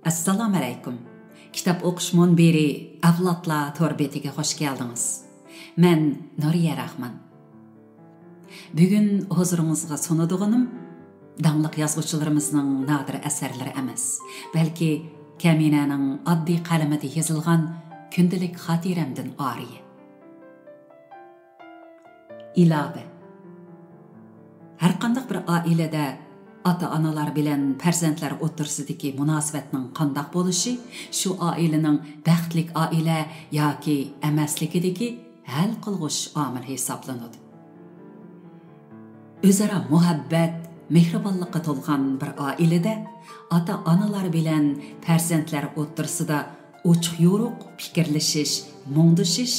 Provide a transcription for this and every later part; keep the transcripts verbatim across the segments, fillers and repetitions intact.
ئەسسالامۇئەلەيكۇم. كىتاب ئوقۇش مۇنبىرى ئەۋلادلار تور بېتىگە خۇش كەلدىڭىز. مەن نۇرىيە راخمان. بۈگۈن ھۇزۇرىڭىزغا سۇنىدىغىنىم داڭلىق يازغۇچىلىرىمىزنىڭ نادىر ئەسەرلىرى ئەمەس، بەلكى كەمىنەنىڭ ئاددىي قەلىمىدە يېزىلغان كۈندىلىك خاتىرەمدىن ئارىيە. ئىلاۋە. ھەرقانداق بىر ئائىلىدە ئاتا-ئانىلار بىلەن پەرزەنتلەر ئوتتۇرىسىدىكى مۇناسىۋەتنىڭ قانداق بولۇشى شۇ ئائىلىنىڭ بەختلىك ئائىلە ياكى ئەمەسلىكىدىكى ھەل قىلغۇچ ئامىل ھېسابلىنىدۇ. ئۆزئارا مۇھەببەت، مېھرىبانلىققا تولغان بىر ئائىلىدە ئاتا-ئانىلار بىلەن پەرزەنتلەر ئوتتۇرىسىدا ئوچۇق-يورۇق پىكىرلىشىش، مۇڭدىشىش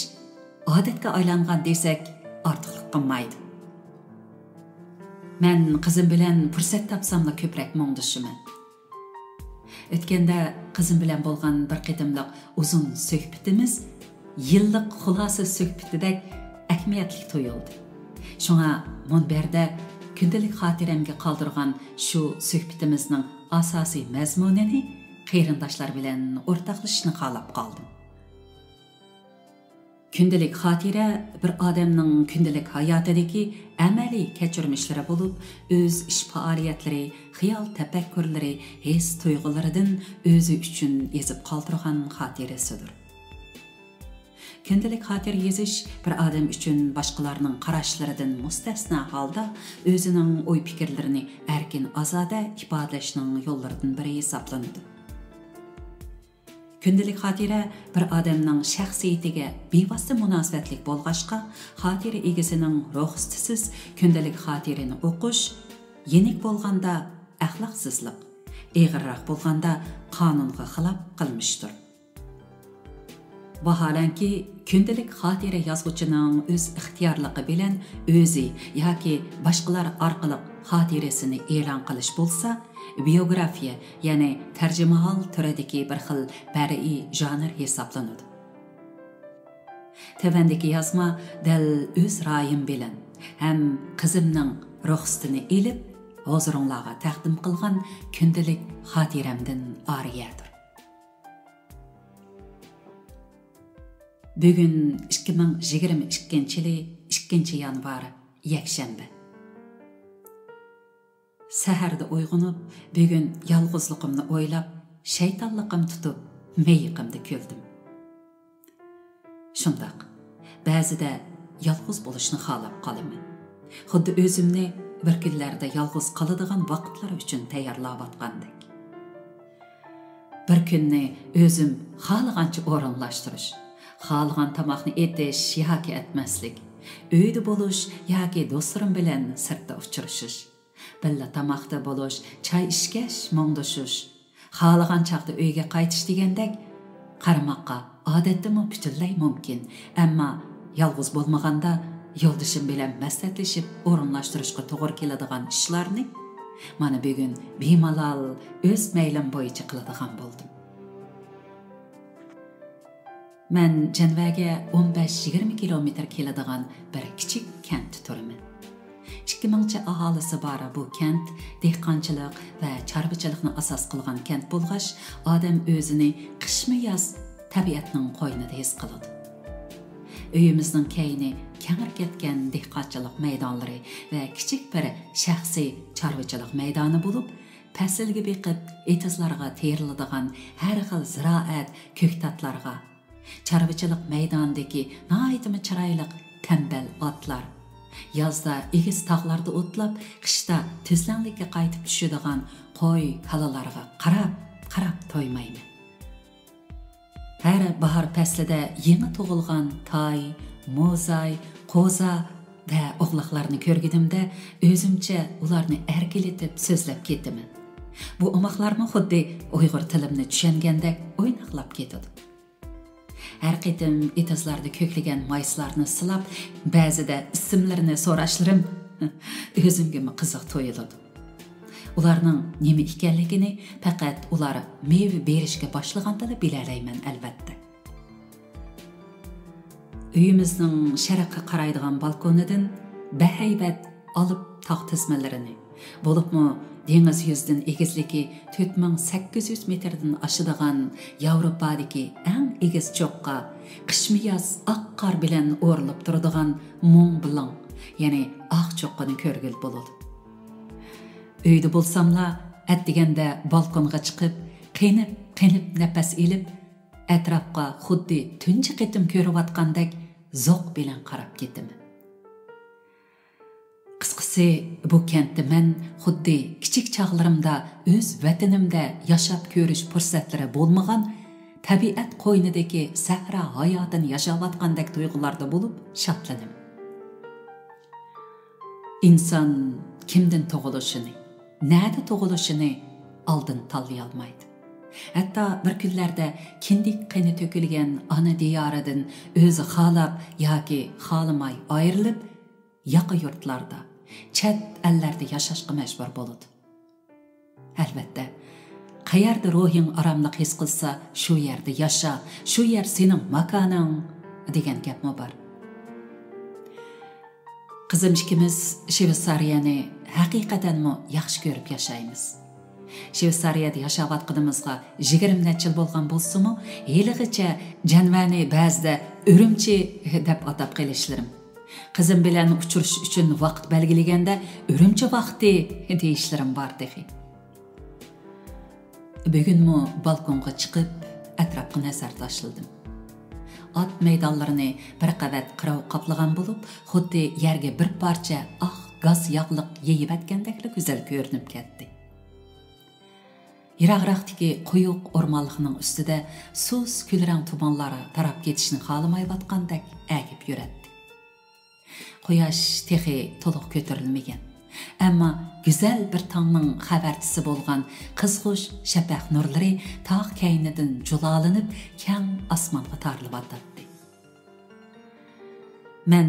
ئادەتكە ئايلانغان دېسەك ئارتۇقلۇق قىلمايدۇ. مەن قىزىم بىلەن پۇرسەت تاپساملا كۆپرەك مۇڭدىشىمەن. ئۆتكەندە قىزىم بىلەن بولغان بىر قېتىملىق ئۇزۇن سۆھبىتىمىز يىللىق خۇلاسە سۆھبىتىدەك ئەھمىيەتلىك تۇيۇلدى. شۇڭا مۇنبەردە كۈندىلىك خاتىرەمگە قالدۇرغان شۇ سۆھبىتىمىزنىڭ ئاساسىي مەزمۇنىنى قېرىنداشلار بىلەن ئورتاقلىشىشنى خالاپ قالدىم. كۈندىلىك خاتىرە بىر ئادەمنىڭ كۈندىلىك ھاياتىدىكى ئەمەلىي كەچۈرمىشلىرى بولۇپ، ئۆز ئىش پائالىيەتلىرى، خىيال تەپەككۇرلىرى، ھېس تۇيغۇلىرىدىن ئۆزى ئۈچۈن يېزىپ قالدۇرغان خاتىرىسىدۇر. كۈندىلىك خاتىرە يېزىش بىر ئادەم ئۈچۈن باشقىلارنىڭ قاراشلىرىدىن مۇستەسنا ھالدا ئۆزىنىڭ ئوي-پىكىرلىرىنى ئەركىن-ئازادە ئىپادىلەشنىڭ يوللىرىدىن بىرى ھېسابلىنىدۇ. كۈندىلىك خاتىرە بىر ئادەمنىڭ شەخسىيىتىگە بىۋاسىتە مۇناسىۋەتلىك بولغاچقا، خاتىرە ئىگىسىنىڭ رۇخسىتىسىز كۈندىلىك خاتىرىنى ئوقۇش يېنىك بولغاندا ئەخلاقسىزلىق، ئېغىرراق بولغاندا قانۇنغا خىلاپ قىلمىشتۇر. ۋاھالەنكى، كۈندىلىك خاتىرە يازغۇچىنىڭ ئۆز ئىختىيارلىقى بىلەن ئۆزى ياكى باشقىلار ئارقىلىق خاتىرىسىنى ئېلان قىلىش بولسا، بىيوگرافىيە، يەنى تەرجىمىھال تۈرىدىكى بىر خىل بەدىئىي ژانىر ھېسابلىنىدۇ. تۆۋەندىكى يازما دەل ئۆز رايىم بىلەن ھەم قىزىمنىڭ رۇخسىتىنى ئېلىپ، ھۇزۇرۇڭلارغا تەقدىم قىلغان كۈندىلىك خاتىرەمدىن ئارىيەدۇر. بۈگۈن ئىككى مىڭ يىگىرمە ئىككىنچى يىلى ئىككىنچى يانۋار، يەكشەنبە. سەھەردە ئويغىنىپ، بۈگۈن يالغۇزلۇقۇمنى ئويلاپ، شەيتانلىقىم تۇتۇپ، مېيىقىمدا كۈلدۈم. شۇنداق، بەزىدە يالغۇز بولۇشنى خالاپ قالىمەن. خۇددى ئۆزۈمنى بىر كۈنلەردە يالغۇز قالىدىغان ۋاقىتلار ئۈچۈن تەييارلاۋاتقاندەك. بىر كۈننى ئۆزۈم خالىغانچە ئورۇنلاشتۇرۇش، خالىغان تاماقنى ئېتىش ياكى ئەتمەسلىك، ئۆيدە بولۇش ياكى دوستلىرىم بىلەن سىرتتا ئۇچرىشىش، بىللە تاماقتا بولۇش، چاي ئىچكەچ مۇڭدىشىش، خالىغان چاغدا ئۆيگە قايتىش دېگەندەك، قارىماققا ئادەتتىمۇ پۈتۈنلەي مۇمكىن، ئەمما يالغۇز بولمىغاندا يولدىشىم بىلەن مەسلىھەتلىشىپ ئورۇنلاشتۇرۇشقا توغرا كېلىدىغان ئىشلارنى مانا بۈگۈن بىمالال ئۆز مەيلىم بويىچە قىلىدىغان بولدۇم. مەن جەنۋەگە ئون بەش يىگىرمە كىلومېتىر كېلىدىغان بىر كىچىك كەنتتە تۇرىمەن. ئىككى مىڭچە ئاھالىسى بار بۇ كەنت دېھقانچىلىق ۋە چارۋىچىلىقنى ئاساس قىلغان كەنت بولغاچ، ئادەم ئۆزىنى قىشمۇ ياز تەبىئەتنىڭ قوينىدا ھېس قىلىدۇ. ئۆيىمىزنىڭ كەينى كەڭرى كەتكەن دېھقانچىلىق مەيدانلىرى ۋە كىچىك بىر شەخسىي چارۋىچىلىق مەيدانى بولۇپ، پەسىلگە بېقىپ ئېتىزلارغا تېرىلىدىغان ھەر خىل زىرائەت، كۆكتاتلارغا، چارۋىچىلىق مەيدانىدىكى ناھايىتىمۇ چىرايلىق تەمبەل ئاتلار، يازدا ئېگىز تاغلاردا ئوتلاپ، قىشتا تۈزلەڭلىككە قايتىپ چۈشىدىغان قوي، كالىلارغا قاراپ، قاراپ تويمايمەن. ھەر باھار پەسلىدە يېڭى تۇغۇلغان تاي، موزاي، قوزا ۋە ئوغلاقلارنى كۆرگىنىمدە ئۆزۈمچە ئۇلارنى ئەركىلىتىپ سۆزلەپ كېتىمەن. بۇ ئوماقلارمۇ خۇددى ئۇيغۇر تىلىمنى چۈشەنگەندەك ئويناقلاپ كېتىدۇ. ھەر قېتىم ئېتىزلاردا كۆكلىگەن مايسىلارنى سىلاپ، بەزىدە ئىسىملىرىنى سوراشلىرىم ئۆزۈمگىمۇ قىزىق تۇيۇلىدۇ. ئۇلارنىڭ نېمە ئىكەنلىكىنى پەقەت ئۇلار مېۋە بېرىشكە باشلىغاندىلا بىلەلەيمەن، ئەلۋەتتە. ئۆيىمىزنىڭ شەرققە قارايدىغان بالكونىدىن بەھەيبەت ئالىپ تاغ تىزمىلىرىنى، بولۇپمۇ دېڭىز يۈزىدىن ئېگىزلىكى تۆت مىڭ سەككىز يۈز مېتىردىن ئاشىدىغان ياۋروپادىكى ئەڭ ئېگىز چوققا، قىشمۇ ياز ئاق قار بىلەن ئورىلىپ تۇرىدىغان مونبلان، يەنى ئاق چوققىنى كۆرگىلى بولىدۇ. ئۆيدە بولساملا، ئەتىگەندە بالكونغا چىقىپ، قېنىپ-قېنىپ نەپەس ئېلىپ، ئەتراپقا خۇددى تۇنجى قېتىم كۆرۈۋاتقاندەك زوق بىلەن قاراپ كېتىمەن. قىسقىسى، بۇ كەنتتە مەن خۇددى كىچىك چاغلىرىمدا ئۆز ۋەتىنىمدە ياشاپ كۆرۈش پۇرسەتلىرى بولمىغان تەبىئەت قوينىدىكى سەھرا ھاياتىنى ياشاۋاتقاندەك تۇيغۇلاردا بولۇپ شادلىنىمەن. ئىنسان كىمدىن تۇغۇلۇشىنى، نەدە تۇغۇلۇشىنى ئالدىن تاللىيالمايدۇ. ھەتتا بىر كۈنلەردە كىندىك قېنى تۆكۈلگەن ئانا دىيارىدىن ئۆزى خالاپ ياكى خالىماي ئايرىلىپ، ياقا يۇرتلاردا، چەت ئەللەردە ياشاشقا مەجبۇر بولىدۇ. ئەلۋەتتە، قەيەردە روھىڭ ئاراملىق ھېس قىلسا، شۇ يەردە ياشا، شۇ يەر سېنىڭ ماكانىڭ، دېگەن گەپمۇ بار. قىزىم ئىككىمىز شۋېتسارىيەنى ھەقىقەتەنمۇ ياخشى كۆرۈپ ياشايمىز. شۋېتسارىيەدە ياشاۋاتقىنىمىزغا يىگىرمە نەچچە يىل بولغان بولسىمۇ، ھېلىغىچە جەنۋەنى بەزىدە ئۈرۈمچى دەپ ئاتاپ قېلىشلىرىم، قىزىم بىلەن ئۇچرىشىش ئۈچۈن ۋاقىت بەلگىلىگەندە ئۈرۈمچى ۋاقتى دېيىشلىرىم بار تېخى. بۈگۈنمۇ بالكونغا چىقىپ، ئەتراپقا نەزەر تاشلىدىم. ئات مەيدانلىرىنى بىر قەۋەت قىرىۋ قاپلىغان بولۇپ، خۇددى يەرگە بىر پارچە ئاق گاز ياغلىق يېيىۋەتكەندەكلا گۈزەل كۆرۈنۈپ كەتتى. يىراقراقتىكى قويۇق ئورمانلىقنىڭ ئۈستىدە سۇس كۈلرەڭ تۇمانلار تاراپ كېتىشنى خالىمايۋاتقاندەك ئەگىپ يۈرەتتى. قۇياش تېخى تولۇق كۆتۈرۈلمىگەن. ئەمما گۈزەل بىر تاڭنىڭ خەۋەرچىسى بولغان قىزغۇچ شەپەق نۇرلىرى تاغ كەينىدىن جۇلالىنىپ، كەڭ ئاسمانغا تارىلىۋاتاتتى. مەن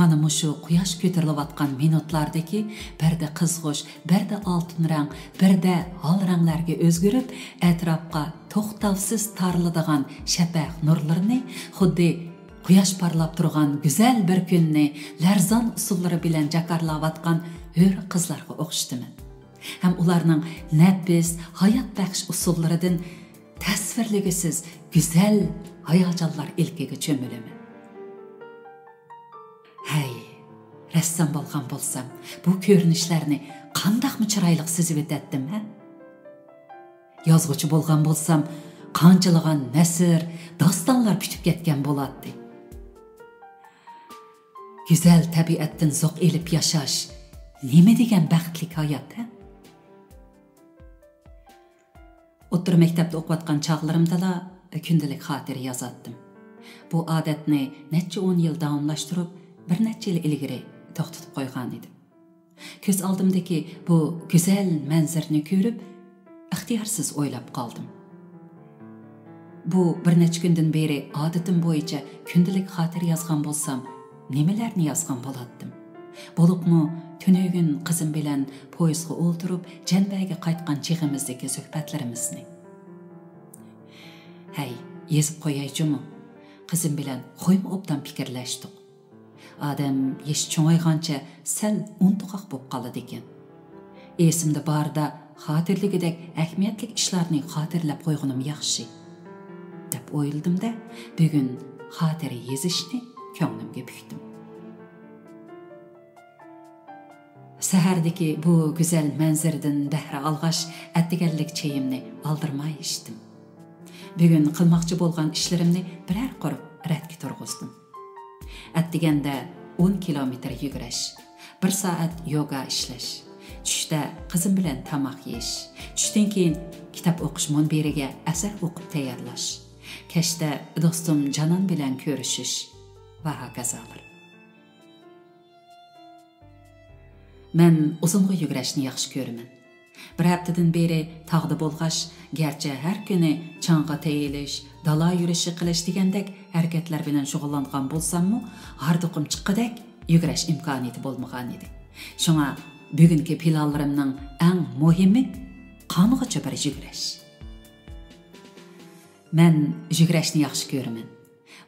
مانا مۇشۇ قۇياش كۆتۈرۈلۈۋاتقان مىنۇتلاردىكى بىردە قىزغۇچ، بىردە ئالتۇن رەڭ، بىردە ھال رەڭلەرگە ئۆزگىرىپ، ئەتراپقا توختاۋسىز تارىلىدىغان شەپەق نۇرلىرىنى خۇددى قۇياش پارلاپ تۇرغان گۈزەل بىر كۈننى لەرزان ئۇسسۇللىرى بىلەن جاكارلاۋاتقان ھۆر قىزلارغا ئوخشىتىمەن. ھەم ئۇلارنىڭ نەپىس، ھايات بەخش ئۇسسۇللىرىدىن تەسۋىرلىگۈسىز گۈزەل ھاياجانلار ئىلكىگە چۆمۈلىمەن. ھەي، رەسسام بولغان بولسام، بۇ كۆرۈنۈشلەرنى قانداقمۇ چىرايلىق سىزىۋېتەتتىم، ھە؟ يازغۇچى بولغان بولسام، قانچىلىغان نەسر، داستانلار پۈتۈپ كەتكەن بولاتتى. گۈزەل تەبىئەتتىن زوق ئېلىپ ياشاش نېمە دېگەن بەختلىك ھايات، ھە؟ ئوتتۇرا مەكتەپتە ئوقۇۋاتقان چاغلىرىمدىلا كۈندىلىك خاتىرە يازاتتىم. بۇ ئادەتنى نەچچە ئون يىل داۋاملاشتۇرۇپ، بىر نەچچە يىل ئىلگىرى توختىتىپ قويغان ئىدىم. كۆز ئالدىمدىكى بۇ گۈزەل مەنزىرىنى كۆرۈپ، ئىختىيارسىز ئويلاپ قالدىم. بۇ بىر نەچچە كۈندىن بېرى ئادىتىم بويىچە كۈندىلىك خاتىرە يازغان بولسام، نېمىلەرنى يازغان بولاتتىم؟ بولۇپمۇ تۈنۈگۈن قىزىم بىلەن پويىزغا ئولتۇرۇپ، جەنۋەگە قايتقان چېغىمىزدىكى سۆھبەتلىرىمىزنى. ھەي، يېزىپ قوياي جۇمۇ. قىزىم بىلەن خويمۇ ئوبدان پىكىرلەشتۇق. ئادەم يېشى چوڭايغانچە سەل ئۇنتۇغاق بولۇپ قالىدىكەن. ئېسىمدە بارىدا خاتىرىلىگۈدەك ئەھمىيەتلىك ئىشلارنى خاتىرىلەپ قويغىنىم ياخشى، دەپ ئويلىدىم-دە، بۈگۈن خاتىرە يېزىشنى كۆڭلۈمگە پۈكتۈم. سەھەردىكى بۇ گۈزەل مەنزىرىدىن بەھرە ئالغاچ، ئەتىگەنلىك چېيىمنى ئالدىرىماي ئىچتىم. بۈگۈن قىلماقچى بولغان ئىشلىرىمنى بىرەر قۇر رەتكە تۇرغۇزدۇم. ئەتىگەندە ئون كىلومېتىر يۈگۈرۈش، بىر سائەت يوگا ئىشلەش، چۈشتە قىزىم بىلەن تاماق يېيىش، چۈشتىن كېيىن كىتاب ئوقۇش مۇنبىرىگە ئەسەر ئوقۇپ تەييارلاش، كەچتە دوستۇم جانان بىلەن كۆرۈشۈش ۋە ھاكازالار. مەن ئۇزۇنغا يۈگۈرۈشنى ياخشى كۆرىمەن. بىر ھەپتىدىن بېرى تاغدا بولغاچ، گەرچە ھەر كۈنى چاڭغا تېيىلىش، دالا يۈرۈشى قىلىش دېگەندەك ھەرىكەتلەر بىلەن شۇغۇللانغان بولساممۇ، ھاردۇقۇم چىققۇدەك يۈگۈرۈش ئىمكانىيىتى بولمىغانىدى. شۇڭا بۈگۈنكى پىلانلىرىمنىڭ ئەڭ مۇھىمى قانغۇچە بىر يۈگۈرۈش. مەن يۈگۈرۈشنى ياخشى كۆرىمەن.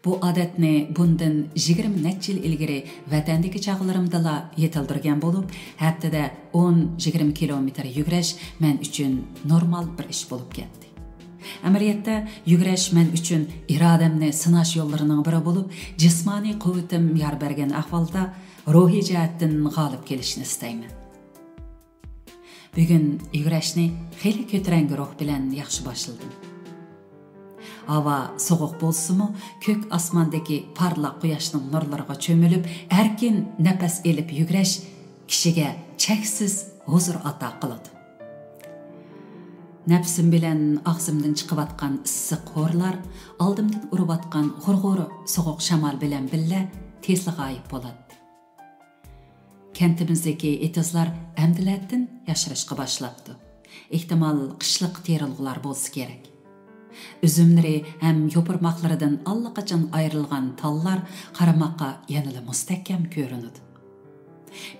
بۇ ئادەتنى بۇندىن يىگىرمە نەچچە يىل ئىلگىرى ۋەتەندىكى چاغلىرىمدىلا يېتىلدۈرگەن بولۇپ، ھەپتىدە ئون، يىگىرمە كىلومېتىر يۈگۈرۈش مەن ئۈچۈن نورمال بىر ئىش بولۇپ كەتتى. ئەمەلىيەتتە، يۈگۈرۈش مەن ئۈچۈن ئىرادەمنى سىناش يوللىرىنىڭ بىرى بولۇپ، جىسمانىي قۇۋۋىتىم يار بەرگەن ئەھۋالدا، روھىي جەھەتتىن غالىب كېلىشنى ئىستەيمەن. بۈگۈن يۈگۈرۈشنى خېلى كۆتۈرەڭگۈ روھ بىلەن ياخشى باشلىدىم. ھاۋا سوغۇق بولسىمۇ، كۆك ئاسماندىكى پارلاق قۇياشنىڭ نۇرلىرىغا چۆمۈلۈپ، ئەركىن نەپەس ئېلىپ يۈگۈرۈش كىشىگە چەكسىز ھۇزۇر ئاتا قىلىدۇ. نەپىسىم بىلەن ئاغزىمدىن چىقىۋاتقان ئىسسىق ھورلار، ئالدىمدىن ئۇرۇۋاتقان غۇر-غۇر سوغۇق شامال بىلەن بىللە تېزلا غايىب بولاتتى. كەنتىمىزدىكى ئېتىزلار ئەمدىلەتىن ياشىرىشقا باشلاپتۇ. ئېھتىمال، قىشلىق تېرىلغۇلار بولسا كېرەك. ئۈزۈملىرى ھەم يوپۇرماقلىرىدىن ئاللىقاچان ئايرىلغان تاللار قارىماققا يەنىلا مۇستەھكەم كۆرۈنىدۇ.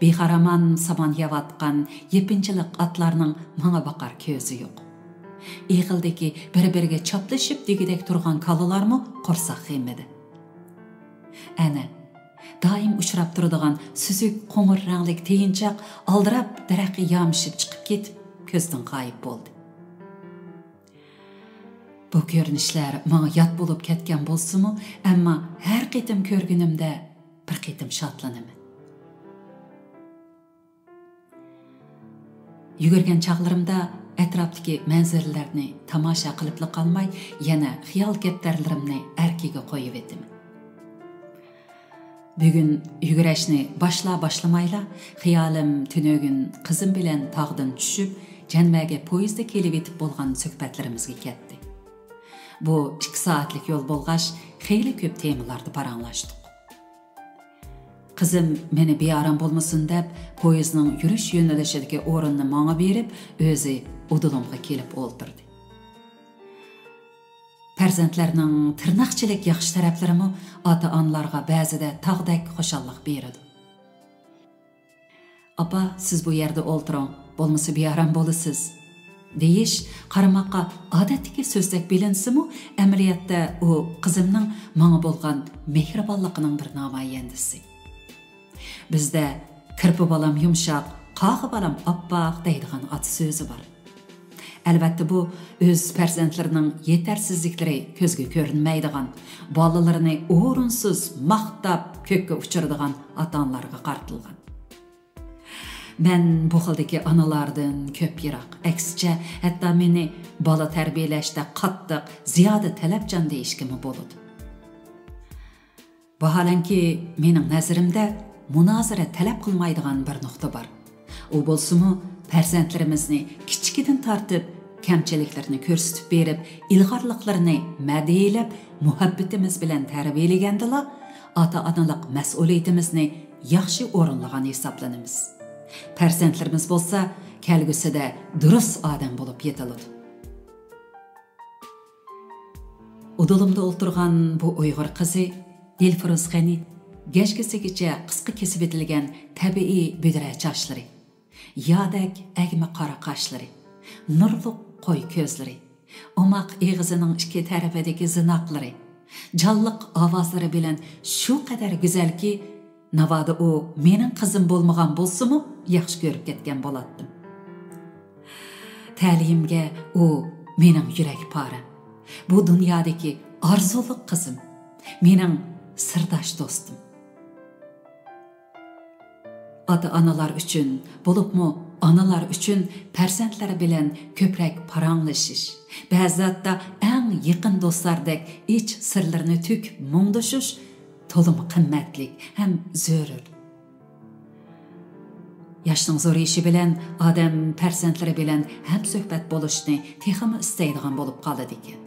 بىخارامان سامان يەۋاتقان يېپىنچىلىق ئاتلارنىڭ ماڭا باقار كۆزى يوق. ئېغىلدىكى بىر-بىرىگە چاپلىشىپ دېگۈدەك تۇرغان كالىلارمۇ قورساق غېمىدە. ئەنە، دائىم ئۇچراپ تۇرىدىغان سۈزۈك قوڭۇر رەڭلىك تېيىنچاق ئالدىراپ دەرەخكە يامىشىپ چىقىپ كېتىپ، كۆزدىن غايىب بولدى. بۇ كۆرۈنۈشلەر ماڭا يات بولۇپ كەتكەن بولسىمۇ، ئەمما ھەر قېتىم كۆرگىنىمدە بىر قېتىم شادلىنىمەن. يۈگۈرگەن چاغلىرىمدا ئەتراپتىكى مەنزىرىلەرنى تاماشا قىلىپلا قالماي، يەنە خىيال كەپتەرلىرىمنى ئەركىگە قويۇۋېتىمەن. بۈگۈن يۈگۈرۈشنى باشلا-باشلىمايلا، خىيالىم تۈنۈگۈن قىزىم بىلەن تاغدىن چۈشۈپ، جەنۋەگە پويىزدا كېلىۋېتىپ بولغان سۆھبەتلىرىمىزگە كەتتى. بۇ ئىككى سائەتلىك يول بولغاچ، خېلى كۆپ تېمىلاردا پاراڭلاشتۇق. قىزىم مېنى بىئارام بولمىسۇن دەپ، پويىزنىڭ يۈرۈش يۆنىلىشىدىكى ئورۇننى ماڭا بېرىپ، ئۆزى ئۇدۇلۇمغا كېلىپ ئولتۇردى. پەرزەنتلەرنىڭ تىرناقچىلىك ياخشى تەرەپلىرىمۇ ئاتا-ئانىلارغا بەزىدە تاغدەك خۇشاللىق بېرىدۇ. «ئاپا، سىز بۇ يەردە ئولتۇرۇڭ، بولمىسا بىئارام بولىسىز» دېيىش قارىماققا ئادەتتىكى سۆزدەك بىلىنسىمۇ، ئەمەلىيەتتە ئۇ قىزىمنىڭ ماڭا بولغان مېھرىبانلىقىنىڭ بىر نامايەندىسى. بىزدە «كىرپە بالام يۇمشاق، قاغا بالام ئاپئاق» دەيدىغان ئاتا سۆزى بار. ئەلۋەتتە، بۇ ئۆز پەرزەنتلىرىنىڭ يېتەرسىزلىكلىرى كۆزگە كۆرۈنمەيدىغان، بالىلىرىنى ئورۇنسىز ماختاپ كۆككە ئۇچۇرىدىغان ئاتا-ئانىلارغا قارىتىلغان. مەن بۇ خىلدىكى ئانىلاردىن كۆپ يىراق. ئەكسىچە، ھەتتا مېنى بالا تەربىيەلەشتە قاتتىق، زىيادە تەلەپچان دېيىشكىمۇ بولىدۇ. ۋاھالەنكى، مېنىڭ نەزىرىمدە مۇنازىرە تەلەپ قىلمايدىغان بىر نۇقتا بار. ئۇ بولسىمۇ، پەرزەنتلىرىمىزنى كىچىكىدىن تارتىپ، كەمچىلىكلىرىنى كۆرسىتىپ بېرىپ، ئىلغارلىقلىرىنى مەدھىيلەپ، مۇھەببىتىمىز بىلەن تەربىيەلىگەندىلا، ئاتا-ئانىلىق مەسئۇلىيىتىمىزنى ياخشى ئورۇنلىغان ھېسابلىنىمىز. پەرزەنتلىرىمىز بولسا، كەلگۈسىدە دۇرۇس ئادەم بولۇپ يېتىلىدۇ. ئۇدۇلۇمدا ئولتۇرغان بۇ ئۇيغۇر قىزى دىلفۇرۇز غېنى، گەجگىسىگىچە قىسقا كېسىۋېتىلگەن تەبىئىي بۈدرە چاچلىرى، يادەك ئەگمە قارا قاشلىرى، نۇرلۇق قوي كۆزلىرى، ئوماق ئېغىزىنىڭ ئىككى تەرىپىدىكى زىناقلىرى، جانلىق ئاۋازلىرى بىلەن شۇ قەدەر گۈزەلكى، ناۋادا ئۇ مېنىڭ قىزىم بولمىغان بولسىمۇ، ياخشى كۆرۈپ كەتكەن بولاتتىم. تەلىيىمگە ئۇ مېنىڭ يۈرەك پارەم، بۇ دۇنيادىكى ئارزۇلۇق قىزىم، مېنىڭ سىرداش دوستۇم. ئاتا-ئانىلار ئۈچۈن، بولۇپمۇ ئانىلار ئۈچۈن پەرزەنتلەر بىلەن كۆپرەك پاراڭلىشىش، بەزى ھەتتا ئەڭ يېقىن دوستلاردەك ئىچ سىرلىرىنى تۆكۈپ مۇڭدىشىش تولىمۇ قىممەتلىك ھەم زۆرۈر. ياشنىڭ زورىيىشى بىلەن ئادەم پەرزەنتلىرى بىلەن ھەمسۆھبەت بولۇشنى تېخىمۇ ئىستەيدىغان بولۇپ قالىدىكەن.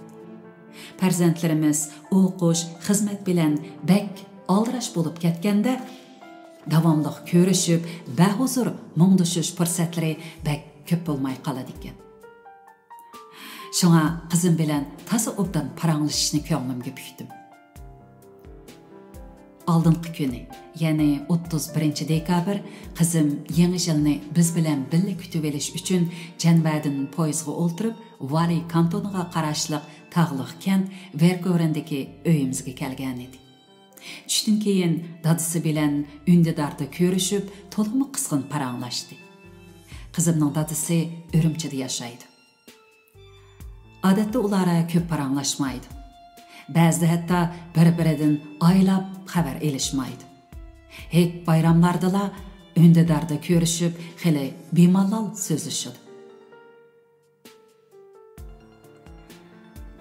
پەرزەنتلىرىمىز ئوقۇش، خىزمەت بىلەن بەك ئالدىراش بولۇپ كەتكەندە، داۋاملىق كۆرۈشۈپ، بەھۇزۇر مۇڭدىشىش پۇرسەتلىرى بەك كۆپ بولماي قالىدىكەن. شۇڭا قىزىم بىلەن تازا ئوبدان پاراڭلىشىشنى كۆڭلۈمگە پۈكتۈم. ئالدىنقى كۈنى، يەنى ئوتتۇز بىرىنچى دېكابىر، قىزىم يېڭى يىلنى بىز بىلەن بىللە كۈتۈۋېلىش ئۈچۈن جەنۋەدىن پويىزغا ئولتۇرۇپ، ۋالى كانتونىغا قاراشلىق تاغلىق كەنت ۋېركوۋېرندىكى ئۆيىمىزگە كەلگەنىدى. چۈشتىن كېيىن دادىسى بىلەن ئۈندىداردا كۆرۈشۈپ، تولىمۇ قىزغىن پاراڭلاشتى. قىزىمنىڭ دادىسى ئۈرۈمچىدە ياشايدۇ. ئادەتتە ئۇلار كۆپ پاراڭلاشمايدۇ. بەزىدە ھەتتا بىر-بىرىدىن ئايلاپ خەۋەر ئېلىشمايدۇ. ھېيت بايراملاردىلا ئۈندىداردا كۆرۈشۈپ، خېلى بىمالال سۆزلىشىدۇ.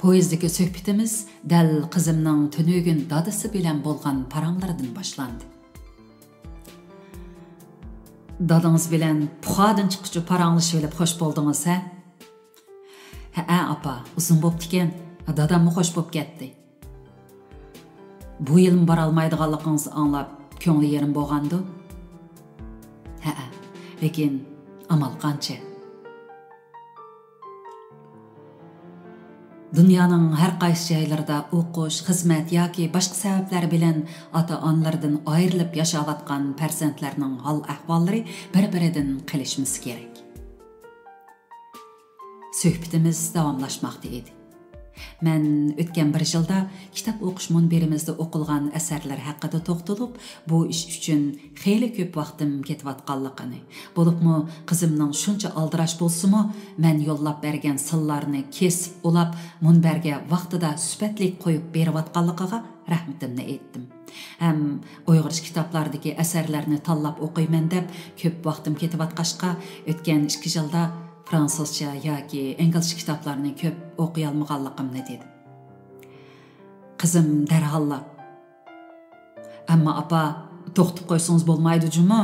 پويىزدىكى سۆھبىتىمىز دەل قىزىمنىڭ تۈنۈگۈن دادىسى بىلەن بولغان پاراڭلىرىدىن باشلاندى. دادىڭىز بىلەن پۇخادىن چىققۇچە پاراڭلىشىۋېلىپ خوش بولدىڭىز، ھە؟ ھەئە، ئاپا، ئۇزۇن بوپتىكەن. داداممۇ خوش بوپ كەتتى. بۇ يىلمۇ بارالمايدىغانلىقىڭىزنى ئاڭلاپ، كۆڭلى يېرىم بولغاندۇ؟ ھەئە، لېكىن ئامال قانچە؟ دۇنيانىڭ ھەر قايسى جايلىرىدا ئوقۇش، خىزمەت ياكى باشقا سەۋەبلەر بىلەن ئاتا-ئانىلىرىدىن ئايرىلىپ ياشاۋاتقان پەرزەنتلەرنىڭ ھال-ئەھۋاللىرى بىر-بىرىدىن قېلىشمىسا كېرەك. سۆھبىتىمىز داۋاملاشماقتا ئىدى. مەن ئۆتكەن بىر يىلدا كىتاب ئوقۇش مۇنبىرىمىزدە ئوقۇلغان ئەسەرلەر ھەققىدە توختىلىپ، بۇ ئىش ئۈچۈن خېلى كۆپ ۋاقتىم كېتىۋاتقانلىقىنى، بولۇپمۇ قىزىمنىڭ شۇنچە ئالدىراش بولسىمۇ، مەن يوللاپ بەرگەن سانلارنى كېسىپ ئۇلاپ، مۇنبەرگە ۋاقتىدا سۈپەتلىك قويۇپ بېرىۋاتقانلىقىغا رەھمىتىمنى ئېيتتىم. ھەم ئۇيغۇرچە كىتابلاردىكى ئەسەرلەرنى تاللاپ ئوقۇيمەن دەپ كۆپ ۋاقتىم كېتىۋاتقاچقا، ئۆتكەن ئىككى يىلدا فرانسۇزچە ياكى ئىنگلىزچە كىتابلارنى كۆپ ئوقۇيالمىغانلىقىمنى دېدىم. قىزىم دەرھاللا، «ئەمما ئاپا، توختىتىپ قويسىڭىز بولمايدۇ جۇمۇ؟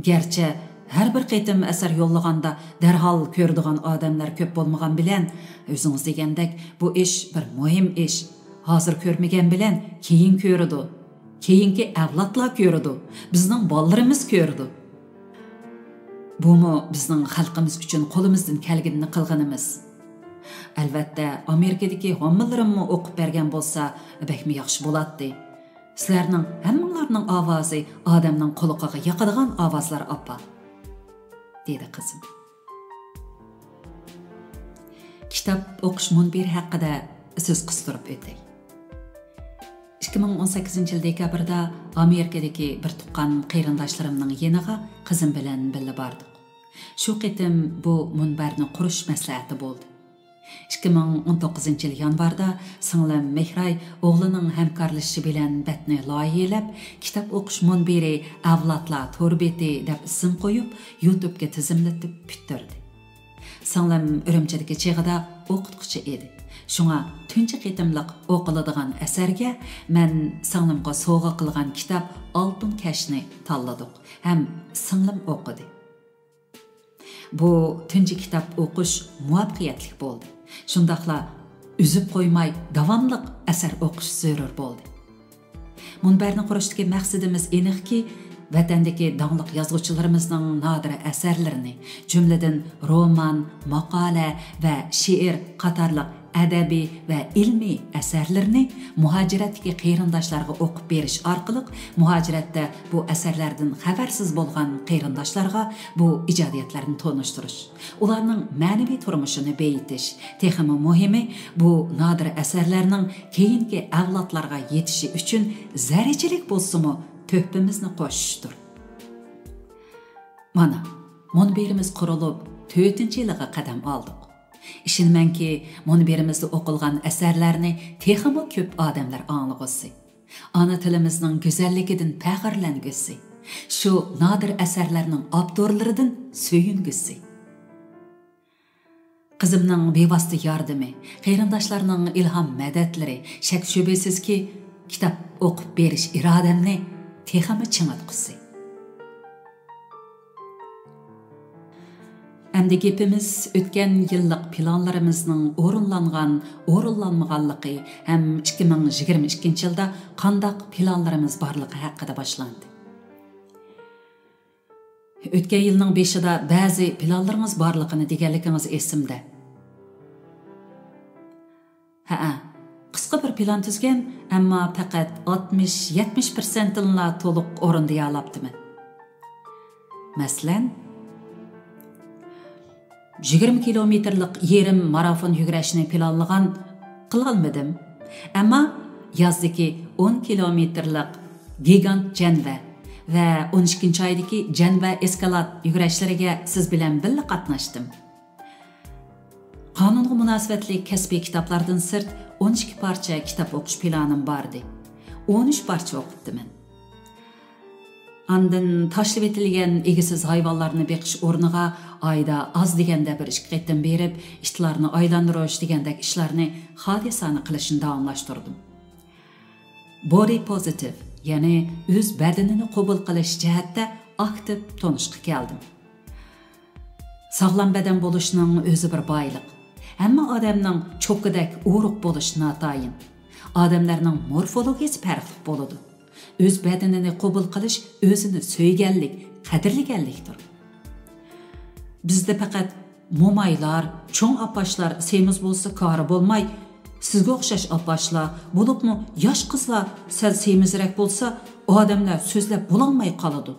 گەرچە ھەر بىر قېتىم ئەسەر يوللىغاندا دەرھال كۆرىدىغان ئادەملەر كۆپ بولمىغان بىلەن، ئۆزىڭىز دېگەندەك بۇ ئىش بىر مۇھىم ئىش. ھازىر كۆرمىگەن بىلەن كېيىن كۆرىدۇ. كېيىنكى ئەۋلادلار كۆرىدۇ. بىزنىڭ بالىلىرىمىز كۆرىدۇ. بۇمۇ بىزنىڭ خەلقىمىز ئۈچۈن قولىمىزدىن كەلگىنىنى قىلغىنىمىز. ئەلۋەتتە، ئامېرىكىدىكى ھاممىلىرىممۇ ئوقۇپ بەرگەن بولسا، بەكمۇ ياخشى بولاتتى. سىلەرنىڭ ھەممىڭلارنىڭ ئاۋازى ئادەمنىڭ قۇلىقىغا ياقىدىغان ئاۋازلار، ئاپا.» دېدى قىزىم. كىتاب ئوقۇش مۇنبىرى ھەققىدە سۆز قىستۇرۇپ ئۆتەي. ئىككى مىڭ ئون سەككىزىنچى يىل دېكابىردا ئامېرىكىدىكى بىر تۇغقان قېرىنداشلىرىمنىڭ يېنىغا قىزىم بىلەن بىللە باردۇق. شۇ قېتىم بۇ مۇنبەرنى قۇرۇش مەسلىھەتى بولدى. ئىككى مىڭ ئون توققۇزىنچى يىل يانۋاردا سىڭلىم مېھراي ئوغلىنىڭ ھەمكارلىشىشى بىلەن بەتنى لايىھەلەپ، كىتاب ئوقۇش مۇنبىرى ئەۋلادلار تور بېتى دەپ ئىسىم قويۇپ، يۇتۇبقا تىزىملىتىپ پۈتتۈردى. سىڭلىم ئۈرۈمچىدىكى چېغىدا ئوقۇتقۇچى ئىدى. شۇڭا تۇنجى قېتىملىق ئوقۇلىدىغان ئەسەرگە مەن سىڭلىمغا سوۋغا قىلغان كىتاب ئالتۇن كەشنى تاللىدۇق ھەم سىڭلىم ئوقۇدى. بۇ تۇنجى كىتاب ئوقۇش مۇۋەپپەقىيەتلىك بولدى. شۇنداقلا ئۈزۈپ قويماي داۋاملىق ئەسەر ئوقۇش زۆرۈر بولدى. مۇنبەرنى قۇرۇشتىكى مەقسىتىمىز ئېنىقكى، ۋەتەندىكى داڭلىق يازغۇچىلىرىمىزنىڭ نادىر ئەسەرلىرىنى، جۈملىدىن رومان، ماقالە ۋە شېئىر قاتارلىق ئەدەبىي ۋە ئىلمىي ئەسەرلىرىنى مۇھاجىرەتتىكى قېرىنداشلارغا ئوقۇپ بېرىش ئارقىلىق، مۇھاجىرەتتە بۇ ئەسەرلەردىن خەۋەرسىز بولغان قېرىنداشلارغا بۇ ئىجادىيەتلەرنى تونۇشتۇرۇش، ئۇلارنىڭ مەنىۋى تۇرمۇشىنى بېيىتىش، تېخىمۇ مۇھىمى، بۇ نادىر ئەسەرلەرنىڭ كېيىنكى ئەۋلادلارغا يېتىشى ئۈچۈن زەررىچىلىك بولسىمۇ تۆھپىمىزنى قوشۇشتۇر. مانا، مۇنبىرىمىز قۇرۇلۇپ، تۆتىنچى يىلىغا قەدەم ئالدۇق. ئىشىنىمەنكى، مۇنبىرىمىزدە ئوقۇلغان ئەسەرلەرنى تېخىمۇ كۆپ ئادەملەر ئاڭلىغۇسى، ئانا تىلىمىزنىڭ گۈزەللىكىدىن پەخىرلەنگۈسى، شۇ نادىر ئەسەرلەرنىڭ ئاپتورلىرىدىن سۆيۈنگۈسى. قىزىمنىڭ بىۋاسىتە ياردىمى، قېرىنداشلارنىڭ ئىلھام مەدەتلىرى شەك-شۈبھىسىزكى، كىتاب ئوقۇپ بېرىش ئىرادەمنى تېخىمۇ چىڭىتقۇسى. ئەمدى گېپىمىز ئۆتكەن يىللىق پىلانلىرىمىزنىڭ ئورۇنلانغان، ئورۇنلانمىغانلىقى ھەم ئىككى مىڭ يىگىرمە ئىككىنچى يىلدا قانداق پىلانلىرىمىز بارلىقى ھەققىدە باشلاندى. ئۆتكەن يىلنىڭ بېشىدا بەزى پىلانلىرىڭىز بارلىقىنى دېگەنلىكىڭىز ئېسىمدە. ھەئە، قىسقا بىر پىلان تۈزگەن، ئەمما پەقەت ئاتمىش، يەتمىش پىرسەنتىنىلا تولۇق ئورۇندىيالاپتىمەن. مەسىلەن، يىگىرمە كىلومېتىرلىق يېرىم مارافون يۈگۈرۈشنى پىلانلىغان، قىلالمىدىم. ئەمما يازدىكى ئون كىلومېتىرلىق گىگانت جەنۋە ۋە ئون ئىككىنچى ئايدىكى جەنۋە ئېسكالات يۈگۈرۈشلىرىگە سىز بىلەن بىللە قاتناشتىم. قانۇنغا مۇناسىۋەتلىك كەسپىي كىتابلاردىن سىرت ئون ئىككى پارچە كىتاب ئوقۇش پىلانىم باردى. ئون ئۈچ پارچە ئوقۇپتىمەن. ئاندىن تاشلىۋېتىلگەن ئىگىسىز ھايۋانلارنى بېقىش ئورنىغا ئايدا ئاز دېگەندە بىر ئىككى قېتىم بېرىپ، ئىتلارنى ئايلاندۇرۇش دېگەندەك ئىشلارنى خالىسانە قىلىشنى داۋاملاشتۇردۇم. بودى پوزىتىپ، يەنى ئۆز بەدىنىنى قوبۇل قىلىش جەھەتتە ئاكتىپ تونۇشقا كەلدىم. ساغلام بەدەن بولۇشنىڭ ئۆزى بىر بايلىق. ھەممە ئادەمنىڭ چوكىدەك ئورۇق بولۇشى ناتايىن. ئادەملەرنىڭ مورفولوگىيىسى پەرقلىق بولىدۇ. ئۆز بەدىنىنى قوبۇل قىلىش ئۆزىنى سۆيگەنلىك، قەدىرلىگەنلىكتۇر. بىزدە پەقەت مومايلار، چوڭ ئاپاشلار سېمىز بولسا كارى بولماي، سىزگە ئوخشاش ئاپاشلار، بولۇپمۇ ياش قىزلار سەل سېمىزرەك بولسا، ئادەملەر سۆزلەپ بولالماي قالىدۇ.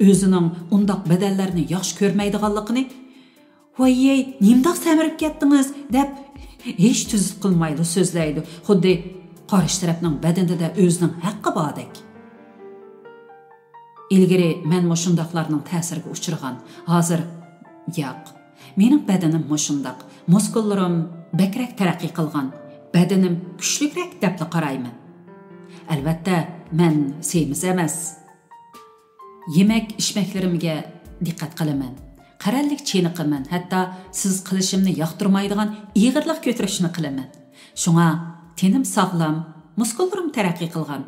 ئۆزىنىڭ ئۇنداق بەدەنلەرنى ياخشى كۆرمەيدىغانلىقىنى، «ۋاييەي، نېمىنداق سەمرىپ كەتتىڭىز؟» دەپ، ھېچ تۈزۈت قىلمايلا سۆزلەيدۇ. خۇددى قارشى تەرەپنىڭ بەدىنىدە ئۆزىنىڭ ھەققى باردەك. ئىلگىرى مەنمۇ شۇنداقلارنىڭ تەسىرىگە ئۇچرىغان. ھازىر ياق. مېنىڭ بەدىنىم مۇشۇنداق. مۇسكۇللىرىم بەكرەك تەرەققىي قىلغان. بەدىنىم كۈچلۈكرەك دەپلا قارايمەن. ئەلۋەتتە، مەن سېمىز ئەمەس. يېمەك-ئىچمەكلىرىمگە دىققەت قىلىمەن. قەرەللىك چېنىقىمەن، ھەتتا سىز قىلىشىمنى ياقتۇرمايدىغان ئېغىرلىق كۆتۈرۈشنى قىلىمەن. شۇڭا تېنىم ساغلام، مۇسكۇللىرىم تەرەققىي قىلغان.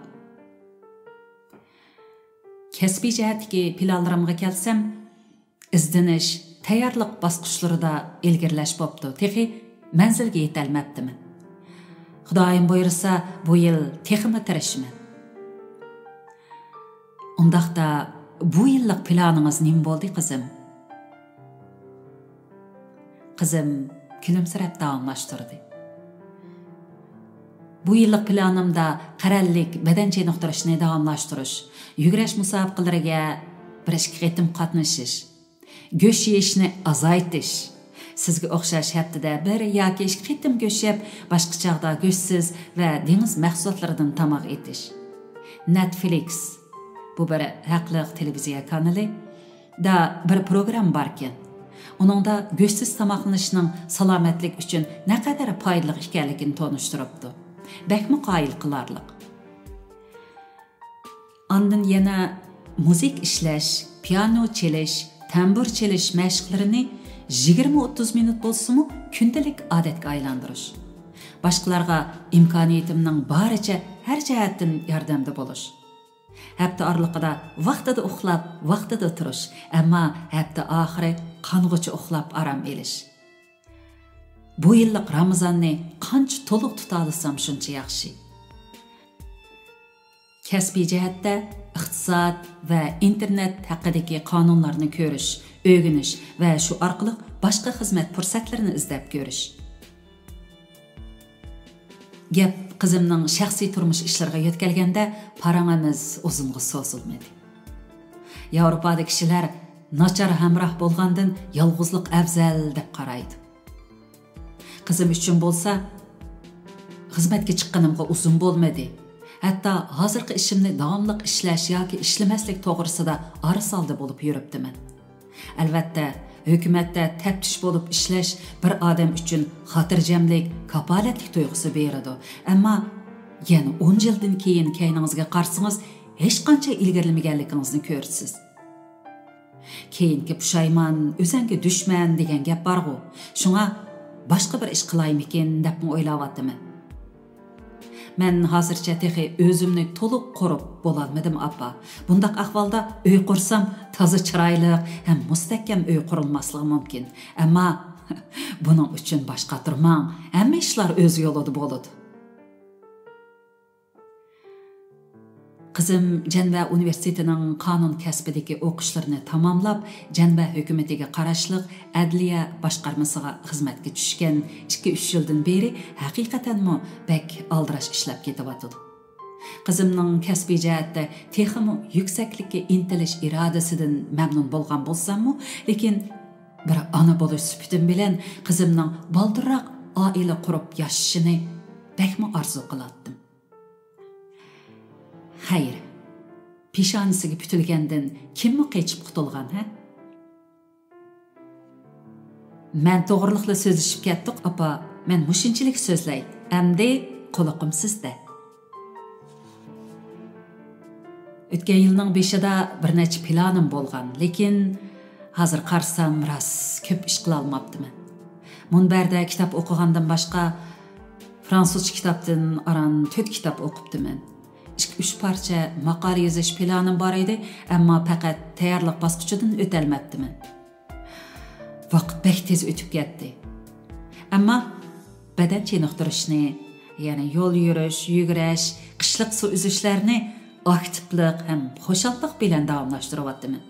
كەسپىي جەھەتتىكى پىلانلىرىمغا كەلسەم، ئىزدىنىش، تەييارلىق باسقۇچلىرىدا ئىلگىرىلەش بوپتۇ، تېخى مەنزىلگە يېتەلمەپتىمەن. خۇدايىم بۇيرۇسا، بۇ يىل تېخىمۇ تىرىشىمەن. ئۇنداقتا، بۇ يىللىق پىلانىڭىز نېمە بولدى، قىزىم؟ قىزىم كۈلۈمسىرەپ داۋاملاشتۇردى. بۇ يىللىق پىلانىمدا قەرەللىك بەدەن چېنىقتۇرۇشنى داۋاملاشتۇرۇش، يۈگۈرۈش مۇسابىقىلىرىگە بىر ئىككى قېتىم قاتنىشىش، گۆش يېيىشنى ئازايتىش، سىزگە ئوخشاش ھەپتىدە بىر ياكى ئىككى قېتىم گۆش يەپ، باشقا چاغدا گۆشسىز ۋە دېڭىز مەھسۇلاتلىرىدىن تاماق ئېتىش. نەتفلىكس، بۇ بىر ھەقلىق تېلېۋىزىيە كانىلى، دا بىر پروگرامما باركەن. ئۇنىڭدا گۆشسىز تاماقلىنىشنىڭ سالامەتلىك ئۈچۈن نەقەدەر پايدىلىق ئىكەنلىكىنى تونۇشتۇرۇپتۇ. بەكمۇ قايىل قىلارلىق. ئاندىن يەنە مۇزىكا ئىشلەش، پىيانو چېلىش، تەمبۇر چېلىش مەشىقلىرىنى يىگىرمە ئوتتۇز مىنۇت بولسىمۇ كۈندىلىك ئادەتكە ئايلاندۇرۇش. باشقىلارغا ئىمكانىيىتىمنىڭ بارىچە ھەر جەھەتتىن ياردەمدە بولۇش. ھەپتە ئارىلىقىدا ۋاقتىدا ئۇخلاپ، ۋاقتىدا تۇرۇش، ئەمما ھەپتە ئاخىرى قانغۇچە ئۇخلاپ ئارام ئېلىش. بۇ يىللىق رامىزاننى قانچە تولۇق تۇتالىسام، شۇنچە ياخشى. كەسپىي جەھەتتە ئىقتىساد ۋە ئىنتېرنېت ھەققىدىكى قانۇنلارنى كۆرۈش، ئۆگىنىش ۋە شۇ ئارقىلىق باشقا خىزمەت پۇرسەتلىرىنى ئىزدەپ كۆرۈش. گەپ قىزىمنىڭ شەخسىي تۇرمۇش ئىشلىرىغا يۆتكەلگەندە، پاراڭىمىز ئۇزۇنغا سوزۇلمىدى. ياۋروپادا كىشىلەر ناچار ھەمراھ بولغاندىن يالغۇزلۇق ئەۋزەل دەپ قارايدۇ. قىزىم ئۈچۈن بولسا، خىزمەتكە چىققىنىمغا ئۇزۇن بولمىدى. ھەتتا ھازىرقى ئىشىمنى داۋاملىق ئىشلەش ياكى ئىشلىمەسلىك توغرىسىدا ئارىسالدى بولۇپ يۈرۈپتىمەن. ئەلۋەتتە، ھۆكۈمەتتە تەپتىش بولۇپ ئىشلەش بىر ئادەم ئۈچۈن خاتىرجەملىك، كاپالەتلىك تۇيغۇسى بېرىدۇ. ئەمما يەنە ئون يىلدىن كېيىن كەينىڭىزگە قارىسىڭىز، ھېچقانچە ئىلگىرىلىمىگەنلىكىڭىزنى كۆرىسىز. «كېيىنكى پۇشايمان ئۆزەڭگە دۈشمەن» دېگەن گەپ بارغۇ. شۇڭا باشقا بىر ئىش قىلايمىكىن دەپمۇ ئويلاۋاتىمەن. مەن ھازىرچە تېخى ئۆزۈمنى تولۇق قۇرۇپ بولالمىدىم، ئاپا. بۇنداق ئەھۋالدا ئۆي قۇرسام، تازا چىرايلىق ھەم مۇستەھكەم ئۆي قۇرۇلماسلىقى مۇمكىن. ئەمما بۇنىڭ ئۈچۈن باش قاتۇرماڭ. ھەممە ئىشلار ئۆز يولىدا بولىدۇ. قىزىم جەنۋە ئۇنىۋېرسىتېتىنىڭ قانۇن كەسپىدىكى ئوقۇشلىرىنى تاماملاپ، جەنۋە ھۆكۈمىتىگە قاراشلىق ئەدلىيە باشقارمىسىغا خىزمەتكە چۈشكەن ئىككى-ئۈچ يىلدىن بېرى ھەقىقەتەنمۇ بەك ئالدىراش ئىشلەپ كېتىۋاتىدۇ. قىزىمنىڭ كەسپىي جەھەتتە تېخىمۇ يۈكسەكلىككە ئىنتىلىش ئىرادىسىدىن مەمنۇن بولغان بولساممۇ، لېكىن بىر ئانا بولۇش سۈپىتىم بىلەن قىزىمنىڭ بالدۇرراق ئائىلە قۇرۇپ ياشىشىنى بەكمۇ ئارزۇ قىلاتتىم. خەير، پېشانىسىگە پۈتۈلگەندىن كىممۇ قېچىپ قۇتۇلغان، ھە؟ مەن توغرىلىقلا سۆزلىشىپ كەتتۇق، ئاپا. مەن مۇشۇنچىلىك سۆزلەي. ئەمدى قۇلىقىم سىزدە. ئۆتكەن يىلنىڭ بېشىدا بىر نەچچە پىلانىم بولغان، لېكىن ھازىر قارىسام، راست كۆپ ئىش قىلالماپتىمەن. مۇنبەردە كىتاب ئوقۇغاندىن باشقا، فرانسۇزچە كىتابتىن ئاران تۆت كىتاب ئوقۇپتىمەن. ئىككى-ئۈچ پارچە ماقالە يېزىش پىلانىم بار ئىدى، ئەمما پەقەت تەييارلىق باسقۇچىدىن ئۆتەلمەپتىمەن. ۋاقىت بەك تېز ئۆتۈپ كەتتى. ئەمما بەدەن چېنىقتۇرۇشنى، يەنى يول يۈرۈش، يۈگۈرۈش، قىشلىق سۇ ئۈزۈشلەرنى ئاكتىپلىق ھەم خۇشاللىق بىلەن داۋاملاشتۇرۇۋاتىمەن.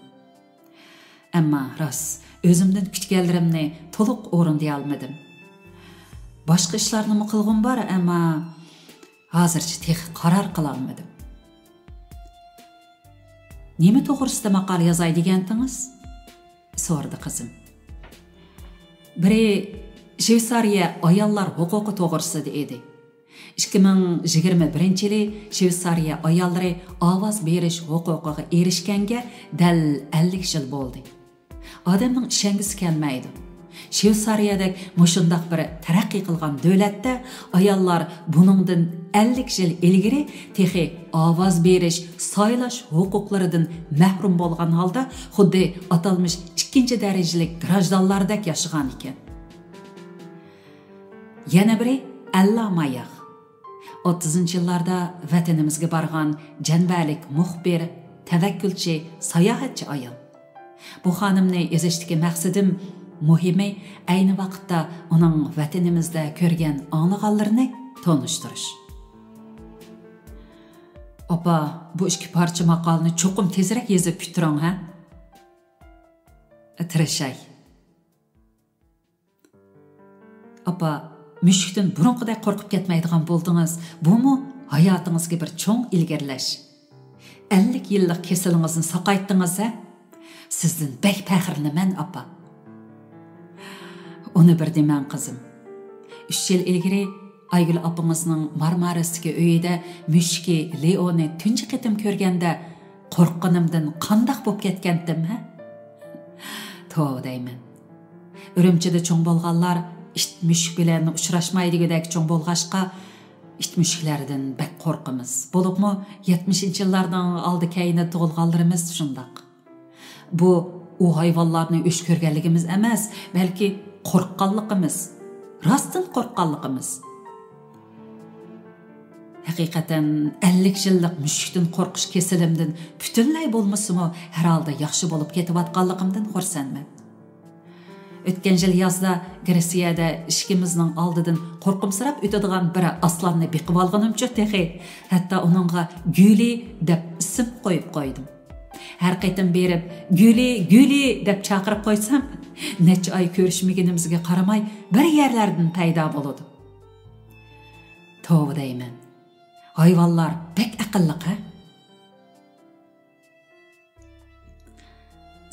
ئەمما راست، ئۆزۈمدىن كۈتكەنلىرىمنى تولۇق ئورۇندىيالمىدىم. باشقا ئىشلارنىمۇ قىلغۇم بار، ئەمما ھازىرچە تېخى قارار قىلالمىدىم. نېمە توغرىسىدا ماقالە يازاي دېگەنتىڭىز؟ سورىدى قىزىم. بىرى شۋېتسارىيە ئاياللار ھوقۇقى توغرىسىدا ئىدى. ئىككى مىڭ يىگىرمە بىرىنچى يىلى شۋېتسارىيە ئاياللىرى ئاۋاز بېرىش ھوقۇقىغا ئېرىشكەنگە دەل ئەللىك يىل بولدى. ئادەمنىڭ ئىشەنگۈسى كەلمەيدۇ. شۋېتسارىيەدەك مۇشۇنداق بىر تەرەققىي قىلغان دۆلەتتە ئاياللار بۇنىڭدىن ئەللىك يىل ئىلگىرى تېخى ئاۋاز بېرىش، سايلاش ھوقۇقلىرىدىن مەھرۇم بولغان ھالدا خۇددى ئاتالمىش ئىككىنچى دەرىجىلىك گراژدانلاردەك ياشىغان ئىكەن. يەنە بىرى ئەللا ماياخ. ئوتتۇزىنچى يىللاردا ۋەتىنىمىزگە بارغان جەنبەلىك مۇخبىر، تەۋەككۈلچى، ساياھەتچى ئايال. بۇ خانىمنى يېزىشتىكى مەقسىتىم، مۇھىمى، ئەينى ۋاقىتتا ئۇنىڭ ۋەتىنىمىزدە كۆرگەن، ئاڭلىغانلىرىنى تونۇشتۇرۇش. ئاپا، بۇ ئىككى پارچە ماقالىنى چوقۇم تېزرەك يېزىپ پۈتتۈرۈڭ، ھە؟ تىرىشاي. ئاپا، مۈشۈكتىن بۇرۇنقىدەك قورقۇپ كەتمەيدىغان بولدىڭىز. بۇمۇ ھاياتىڭىزدىكى بىر چوڭ ئىلگىرىلەش. ئەللىك يىللىق كېسىلىڭىزنى ساقايتتىڭىز، ھە؟ سىزدىن بەك پەخىرلىنىمەن، ئاپا. ئۇنى بىر دېمەڭ، قىزىم. ئۈچ يىل ئىلگىرى ئايگۈل ئاپىڭىزنىڭ مارمارىستىكى ئۆيىدە مۈشۈكى لېئونى تۇنجى قېتىم كۆرگەندە قورققىنىمدىن قانداق بوپ كەتكەنتىم، ھە؟ توۋا دەيمەن. ئۈرۈمچىدە چوڭ بولغانلار ئىت مۈشۈك بىلەن ئۇچراشمايدىغۇدەك چوڭ بولغاچقا، ئىت مۈشۈكلەردىن بەك قورقىمىز. بولۇپمۇ يەتمىشىنچى يىللارنىڭ ئالدى كەينىدە تۇغۇلغانلىرىمىز شۇنداق. بۇ ئۇ ھايۋانلارنى ئۆچ كۆرگەنلىكىمىز ئەمەس، بەلكى قورققانلىقىمىز. راستتىن قورققانلىقىمىز. ھەقىقەتەن، ئەللىك يىللىق مۈشۈكتىن قورقۇش كېسىلىمدىن پۈتۈنلەي بولمىسىمۇ، ھەر ھالدا ياخشى بولۇپ كېتىۋاتقانلىقىمدىن خۇرسەنمەن. ئۆتكەن يىل يازدا گرېتسىيەدە ئىشىكىمىزنىڭ ئالدىدىن قورقۇمسىراپ ئۆتىدىغان بىر ئاسلاننى بېقىۋالغىنىمچۇ تېخى، ھەتتا ئۇنىڭغا گۈلى دەپ ئىسىم قويۇپ قويدۇم. ھەر قېتىم بېرىپ، گۈلى، گۈلى دەپ چاقىرىپ قويسام، نەچچە ئاي كۆرۈشمىگىنىمىزگە قارىماي، بىر يەرلەردىن پەيدا بولىدۇ. توۋا دەيمەن. ھايۋانلار بەك ئەقىللىق، ھە؟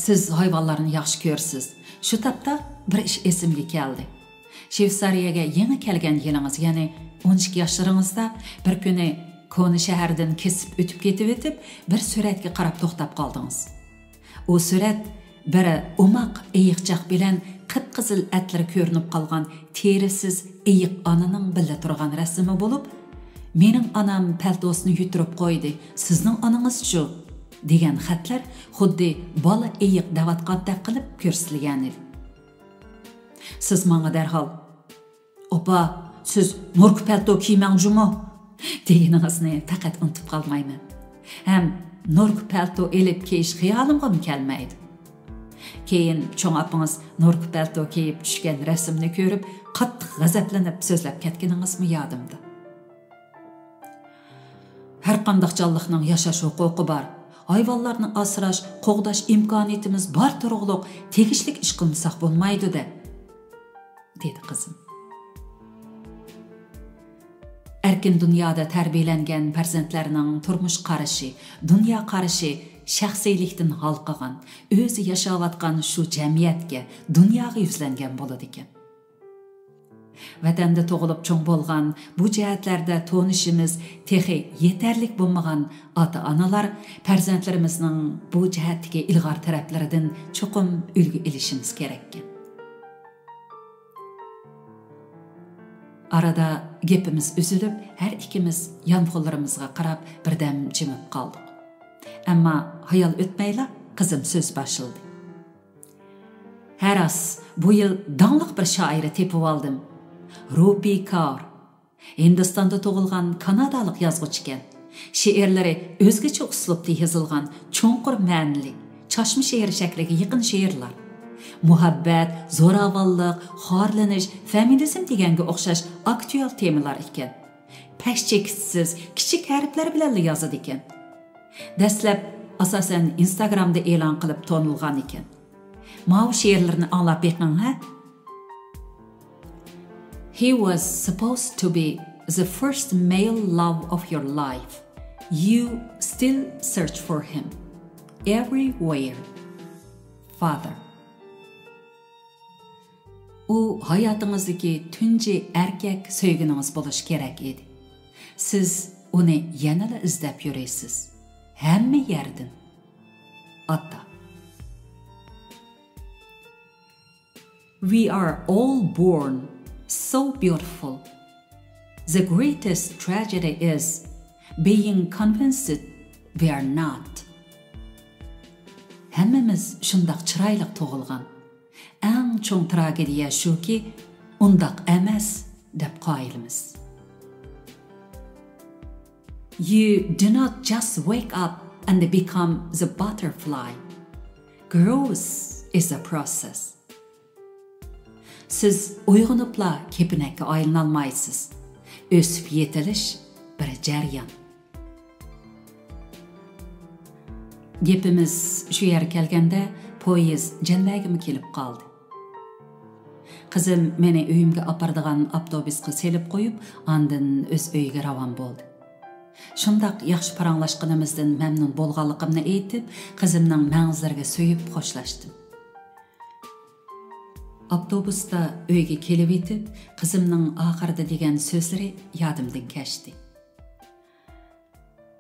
سىز ھايۋانلارنى ياخشى كۆرىسىز. شۇ تاپتا بىر ئىش ئېسىمگە كەلدى. شۋېتسارىيەگە يېڭى كەلگەن يىلىڭىز، يەنى ئون ئىككى ياشلىرىڭىزدا بىر كۈنى كونا شەھەردىن كېسىپ ئۆتۈپ كېتىۋېتىپ، بىر سۈرەتكە قاراپ توختاپ قالدىڭىز. ئۇ سۈرەت بىر ئوماق ئېيىقچاق بىلەن قىپقىزىل ئەتلىرى كۆرۈنۈپ قالغان تېرىسىز ئېيىق ئانىنىڭ بىللە تۇرغان رەسىمى بولۇپ، «مېنىڭ ئانام پەلتوسىنى يۈتتۈرۈپ قويدى، سىزنىڭ ئانىڭىزچۇ؟» دېگەن خەتلەر خۇددى بالا ئېيىق دەۋاتقاندەك قىلىپ كۆرسىتىلگەنىدى. سىز ماڭا دەرھال، «ئاپا، سىز نوركا پەلتو كىيمەڭ جۇمۇ!» دېگىنىڭىزنى پەقەت ئۇنتۇپ قالمايمەن. ھەم نوركا پەلتو ئېلىپ كىيىش خىيالىمغىمۇ كەلمەيدۇ. كېيىن چوڭ ئاپىڭىز نوركا پەلتو كىيىپ چۈشكەن رەسىمنى كۆرۈپ، قاتتىق غەزەپلىنىپ سۆزلەپ كەتكىنىڭىزمۇ يادىمدا. ھەر قانداق جانلىقنىڭ ياشاش ھوقۇقى بار؟ ھايۋانلارنى ئاسراش، قوغداش ئىمكانىيىتىمىز بار تۇرۇقلۇق تېگىشلىك ئىش قىلمىساق بولمايدۇ-دە، دېدى قىزىم. ئەركىن دۇنيادا تەربىيەلەنگەن پەرزەنتلەرنىڭ تۇرمۇش قارىشى، دۇنيا قارىشى شەخسىيلىكتىن ھالقىغان، ئۆزى ياشاۋاتقان شۇ جەمئىيەتكە، دۇنياغا يۈزلەنگەن بولىدىكەن. ۋەتەندە تۇغۇلۇپ چوڭ بولغان، بۇ جەھەتلەردە تونۇشىمىز تېخى يېتەرلىك بولمىغان ئاتا-ئانىلار پەرزەنتلىرىمىزنىڭ بۇ جەھەتتىكى ئىلغار تەرەپلىرىدىن چوقۇم ئۈلگە ئېلىشىمىز كېرەككەن. ئارىدا گېپىمىز ئۈزۈلۈپ، ھەر ئىككىمىز يانفونلىرىمىزغا قاراپ بىردەم جىمىپ قالدۇق. ئەمما ھايال ئۆتمەيلا قىزىم سۆز باشلىدى. ھە راست، بۇ يىل داڭلىق بىر شائىرنى تېپىۋالدىم. روپى كار. ھىندىستاندا تۇغۇلغان كانادالىق يازغۇچىكەن. شېئىرلىرى ئۆزگىچە ئۇسلۇبتا يېزىلغان، چوڭقۇر مەنىلىك، چاچما شېئىر شەكلىگە يېقىن شېئىرلار. مۇھەببەت، زوراۋانلىق، خارلىنىش، فېمىنىزم دېگەنگە ئوخشاش ئاكتۇئال تېمىلار ئىكەن. پەس چېكىتسىز، كىچىك ھەرپلەر بىلەنلا يازىدىكەن. دەسلەپ، ئاساسەن، ئىنستاگرامدا ئېلان قىلىپ تونۇلغان ئىكەن. ماۋۇ شېئىرلىرىنى ئاڭلاپ بېقىڭ، ھە؟ He was supposed to be the first male love of your life. You still search for him everywhere. Father. ئۇ ھاياتىڭىزدىكى تۇنجى ئەركەك سۆيگىنىڭىز بولۇشى كېرەك ئىدى. سىز ئۇنى يەنىلا ئىزدەپ يۈرىسىز. ھەممە يەردىن. ئاتا. We are all born so beautiful. The greatest tragedy is being convinced we are not. ھەممىمىز شۇنداق چىرايلىق تۇغۇلغان. ئەڭ چوڭ تراگېدىيە شۇكى، ئۇنداق ئەمەس، دەپ قايىلمىز. You do not just wake up and become the butterfly. Growth is a process. سىز ئويغىنىپلا كېپىنەككە ئايلىنالمايسىز. ئۆسۈپ يېتىلىش بىر جەريان. گېپىمىز شۇ يەرگە كەلگەندە، پويىز جەنلەگىمۇ كېلىپ قالدى. قىزىم مېنى ئۆيۈمگە ئاپارىدىغان ئاپتوبۇسقا سېلىپ قويۇپ، ئاندىن ئۆز ئۆيىگە راۋان بولدى. شۇنداق ياخشى پاراڭلاشقىنىمىزدىن مەمنۇن بولغانلىقىمنى ئېيتىپ، قىزىمنىڭ مەڭزىلىرىگە سۆيۈپ خوشلاشتىم. ئاپتوبۇستا ئۆيگە كېلىۋېتىپ، قىزىمنىڭ ئاخىرىدا دېگەن سۆزلىرى يادىمدىن كەچتى.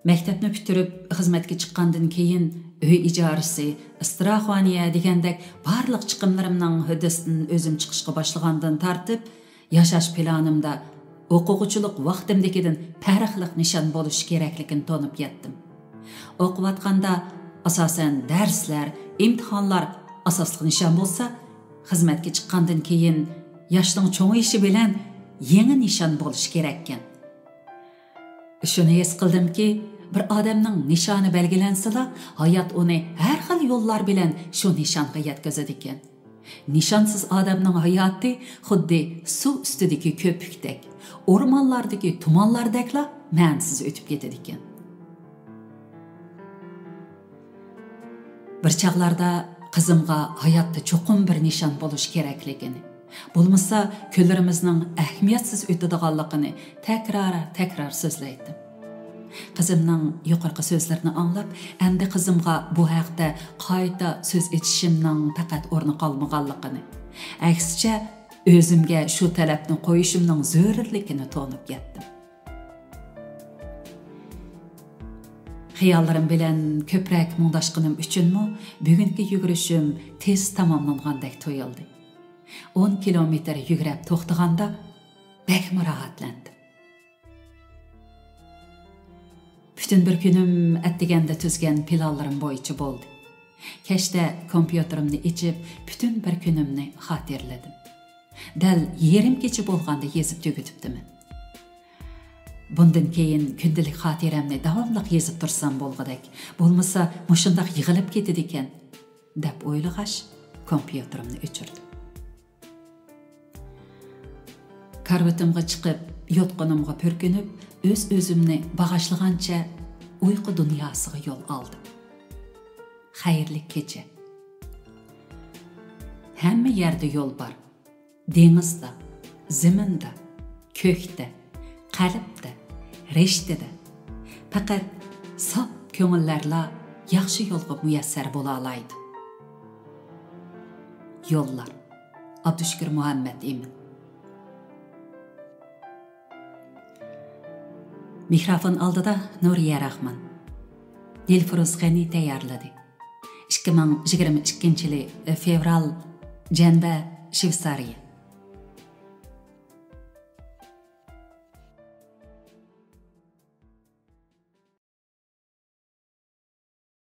مەكتەپنى پۈتتۈرۈپ، خىزمەتكە چىققاندىن كېيىن، ئۆي ئىجارىسى، ئىستراخوانىيە دېگەندەك بارلىق چىقىملىرىمنىڭ ھۆددىسىدىن ئۆزۈم چىقىشقا باشلىغاندىن تارتىپ، ياشاش پىلانىمدا ئوقۇغۇچىلىق ۋاقتىمدىكىدىن پەرقلىق نىشان بولۇشى كېرەكلىكىنى تونۇپ يەتتىم. ئوقۇۋاتقاندا، ئاساسەن، دەرسلەر، ئىمتىھانلار ئاساسلىق نىشان بولسا، خىزمەتكە چىققاندىن كېيىن ياشنىڭ چوڭىيىشى بىلەن يېڭى نىشان بولۇشى كېرەككەن. شۇنى ھېس قىلدىمكى، بىر ئادەمنىڭ نىشانى بەلگىلەنسىلا، ھايات ئۇنى ھەر خىل يوللار بىلەن شۇ نىشانغا يەتكۈزىدىكەن. نىشانسىز ئادەمنىڭ ھاياتى خۇددى سۇ ئۈستىدىكى كۆپۈكتەك، ئورمانلاردىكى تۇمانلاردەكلا مەنىسىز ئۆتۈپ كېتىدىكەن. بىر چاغلاردا قىزىمغا ھاياتتا چوقۇم بىر نىشان بولۇش كېرەكلىكىنى، بولمىسا كۈنلىرىمىزنىڭ ئەھمىيەتسىز ئۆتىدىغانلىقىنى تەكرار-تەكرار سۆزلەيتتىم. قىزىمنىڭ يۇقىرىقى سۆزلىرىنى ئاڭلاپ، ئەمدى قىزىمغا بۇ ھەقتە قايتا سۆز ئېچىشىمنىڭ پەقەت ئورنى قالمىغانلىقىنى، ئەكسىچە، ئۆزۈمگە شۇ تەلەپنى قويۇشۇمنىڭ زۆرۈرلۈكىنى تونۇپ يەتتىم. خىياللىرىم بىلەن كۆپرەك مۇڭداشقىنىم ئۈچۈنمۇ بۈگۈنكى يۈگۈرۈشۈم تېز تاماملانغاندەك تۇيۇلدى. ئون كىلومېتىر يۈگۈرۈپ توختىغاندا بەكمۇ راھەتلەندىم. پۈتۈن بىر كۈنۈم ئەتىگەندە تۈزگەن پىلانلىرىم بويىچە بولدى. كەچتە كومپيۇتېرىمنى ئېچىپ، پۈتۈن بىر كۈنۈمنى خاتىرىلىدىم. دەل يېرىم كېچە بولغاندا يېزىپ تۈگىتىپتىمەن. بۇندىن كېيىن كۈندىلىك خاتىرەمنى داۋاملىق يېزىپ تۇرسام بولغۇدەك، بولمىسا مۇشۇنداق يىغىلىپ كېتىدىكەن، دەپ ئويلىغاچ، كومپيۇتېرىمنى ئۆچۈردۈم. كارىۋىتىمغا چىقىپ، يوتقىنىمغا پۈركىنىپ، ئۆز-ئۆزۈمنى باغاشلىغانچە ئۇيقۇ دۇنياسىغا يول ئالدىم. خەيرلىك كېچە. ھەممە يەردە يول بار. دېڭىزدا، زېمىندا، كۆكتە، قەلبتە، رىشتىدە. پەقەت ساپ كۆڭۈللەرلا ياخشى يولغا مۇيەسسەر بولالايدۇ. يوللار. ئابدۇشۈكۈر مۇھەممەتئىمىن. مىكروفون ئالدىدا نۇرىيە راخمان. دىلفۇرۇز غېنى تەييارلىدى. ئىككى مىڭ يىگىرمە ئىككىنچى يىلى فېۋرال، جەنبە، شۋېتسارىيە.